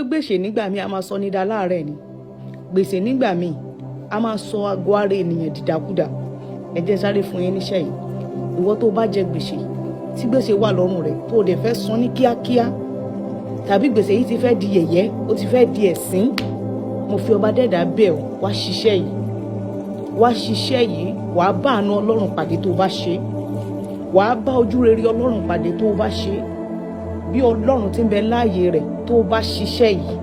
Gbèsè nígbà míì, a máa sọ ní da láàárẹ̀ ni. Gbèsè nígbà míì, a máa sọ àgọ́ ara ènìyàn dìdàkudà. Ẹ jẹ́ sáré fún yín níṣẹ́ yìí. Ìwọ tó bá jẹ gbèsè, tí gbèsè wà lọ́rùn rẹ̀, tó o dẹ̀ fẹ́ san ní kíákíá, tàbí gbèsè yìí ti fẹ́ di yẹ̀yẹ́, ó ti fẹ́ di ẹ̀sín, mo fi ọba dẹ́dàá bẹ̀ ọ́, wá ṣiṣẹ́ yìí, wá ṣiṣẹ́ yìí. Wàá bá àánú Ọlọ́run pàdé tó o bá ṣe, wàá bá ojú rere Ọlọ́run pàdé tó o bá ṣe. Bí Ọlọ́run ti ń bẹ láàyè rẹ̀, tó o bá ṣiṣẹ́ yìí,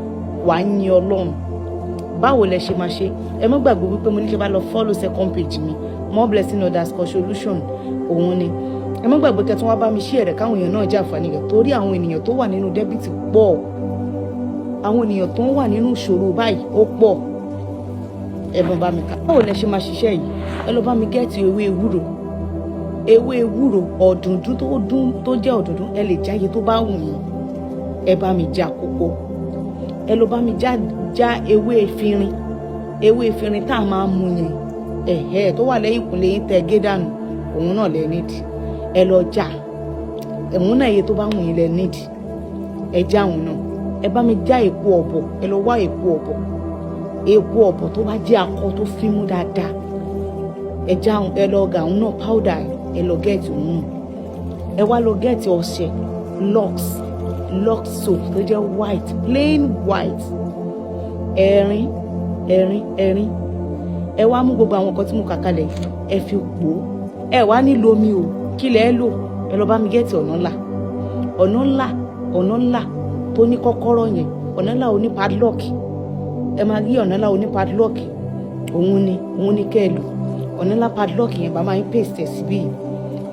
wàá yin Ọlọ́run. Báwo lẹ ṣe máa ṣe? Ẹ má gbàgbé wípé mo ní kí ẹ bá lọ follow second page mi, moreblessing_solution, òun ni. Ẹ má gbàgbé kẹ́ tún wá bá mi share rẹ̀, káwọn èèyàn náà jẹ àǹfààní rẹ̀, torí àwọn ènìyàn tó wà nínú debt pọ̀, àwọn ènìyàn tó ń wà nínú ìṣòro báyìí ó pọ̀. Ẹ̀bùn bá mi kà. Báwo lẹ ṣe máa ṣiṣẹ́ yìí? Ẹ lọ bá mi get ewé ewúro, ewé ewúro ọ̀dùndún tó dún, tó jẹ́ ọ̀dùndún. Ẹ lè jáye tó bá wù yín. Ẹ bá mi já kókó. Ẹ lọ bá mi já já ewé efinrin, ewé efinrin tá a máa mú yẹn, ẹ̀hẹ́, tó wà lẹ́yìn ìkúnlẹ̀ yín tẹ́ gé dànù, òun náà lẹ nídìí. Ẹ lọ já òun náà, iye tó bá wù yín lẹ nídìí. Ẹ já òun náà. Ẹ bá mi já èpo ọ̀bọ̀. Ẹ lọ wá èpo ọ̀bọ̀, èpo ọ̀bọ̀ tó bá jẹ́ akọ, tó fímú dáadáa. Ẹ já, ẹ lọ gà òun náà, powder. Ẹ lọ get òun náà. Ẹ wá lọ get ọṣẹ Lux, Lux soap tó jẹ́ white, plain white. Ẹ̀rín, ẹ̀rín, ẹ̀rín. Ẹ wá mú gbogbo àwọn nǹkan tí mo kà kalẹ̀, ẹ fi pò ó. Ẹ wá nílò omi o. Kí lẹ ẹ lò? Ẹ lọ bá mi get ọ̀nà ńlá, ọ̀nà ńlá, ọ̀nà ńlá tó ní kọ́kọ́rọ́ yẹn, ọ̀nà ńlá oní padlock. Ẹ máa rí ọ̀nà ńlá oní padlock, òun ni, òun ni kẹ́ ẹ lò. Ọ̀nà ńlá padlock yẹn bá máa ń paste ẹ̀ síbí yìí.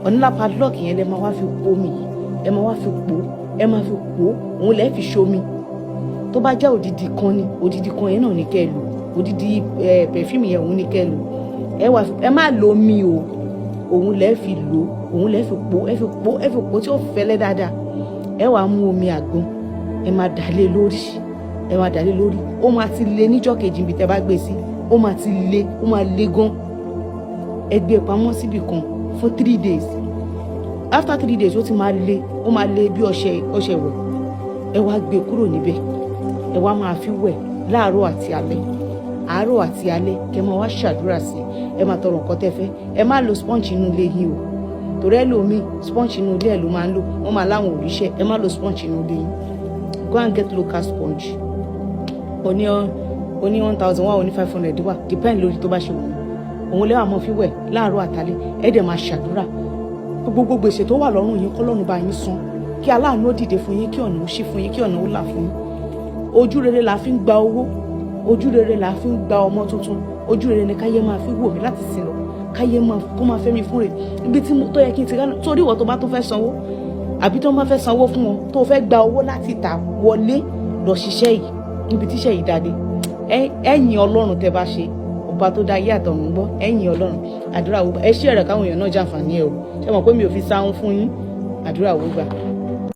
Ọ̀nà ńlá padlock yẹn lẹ máa wá fi po omi yìí. Ẹ máa wá fi pò, ẹ máa fi pò. Òun lẹ fi ṣomi. Tó bá jẹ́ òdìdí kan ni, òdìdí kan yẹn náà ní kẹ́ ẹ lò. Òdìdí ẹ perfume yẹn, òun ní kẹ́ ẹ lò. Ẹ wá, ẹ má lo omi o. Òun lẹ fi lò, òun lẹ fi pò. Ẹ fi pò, ẹ fi pò tí ó fẹ́lẹ́ dáadáa. Ẹ wàá mú omi àgbọn, ẹ máa dà lé lórí, ẹ máa dà lé lórí. Ó máa ti le níjọ́ kejì. Níbi tẹ́ bá gbé sí, ó máa ti le, ó máa le gan. Ẹ gbé pamọ́ síbì kan fún 3 days. After 3 days, ó ti máa le, ó máa le bí ọṣẹ, ọṣẹ wẹ̀. Ẹ wá gbé kúrò níbẹ̀, ẹ wá máa fi wẹ̀ láàárọ̀ àti alẹ́, àárọ̀ àti alẹ́. Kẹ́ máa wá ṣàdúrà sí, ẹ máa tọrọ nǹkan tẹ́ fẹ́. Ẹ má lo sponge inú ilé yín o, torí ẹlòmíì, sponge inú ilé ẹ ló máa ń lò. Wọ́n máa láwọn òríṣẹ́. Ẹ má lo sponge inú ilé yín. Go and get local sponge. Oní 1,000 wà, oní 500 wà, depend lórí tó bá ṣe wù. Òun lẹ́wà mọ́ fi wẹ̀ láàárọ̀ àtàlẹ́. Ẹ dẹ̀ máa ṣàdúrà, gbogbo gbèsè tó wà lọ́rùn yín, kọ́lọ́run bá yín san, kí aláàánú ó dìde fún yín, kí ọ̀nà ó ṣí fún yín, kí ọ̀nà ó là fún yín. Ojú rere la fi ń gba owó, ojú rere la fi ń gba ọmọ tuntun. Ojú rere ni káyé máa fi wò mí láti sìn lọ, káyé máa kó máa fẹ́ mi fún rẹ̀ ibi tí mo tó yẹ kí n ti rán. Torí ìwọ tó bá tó fẹ́ sanwó, àbí tó máa fẹ́ sanwó fún wọn, tó fẹ́ gba owó láti tà wọlé lọ ṣiṣẹ́ yìí, níbi tíṣẹ́ yìí dáadé, ẹ̀yìn Ọlọ́run tẹ́ bá ṣe, ọba tó dá ayé àtọ̀run gbọ́, ẹ̀yìn Ọlọ́run. Àdúrà wo. Ẹ ṣí ẹ̀rẹ̀ káwọn èèyàn náà jàǹfààní ẹ o. Ṣé mọ̀ pé mi ò fi sáhùn fún yín? Àdúrà wo gbà.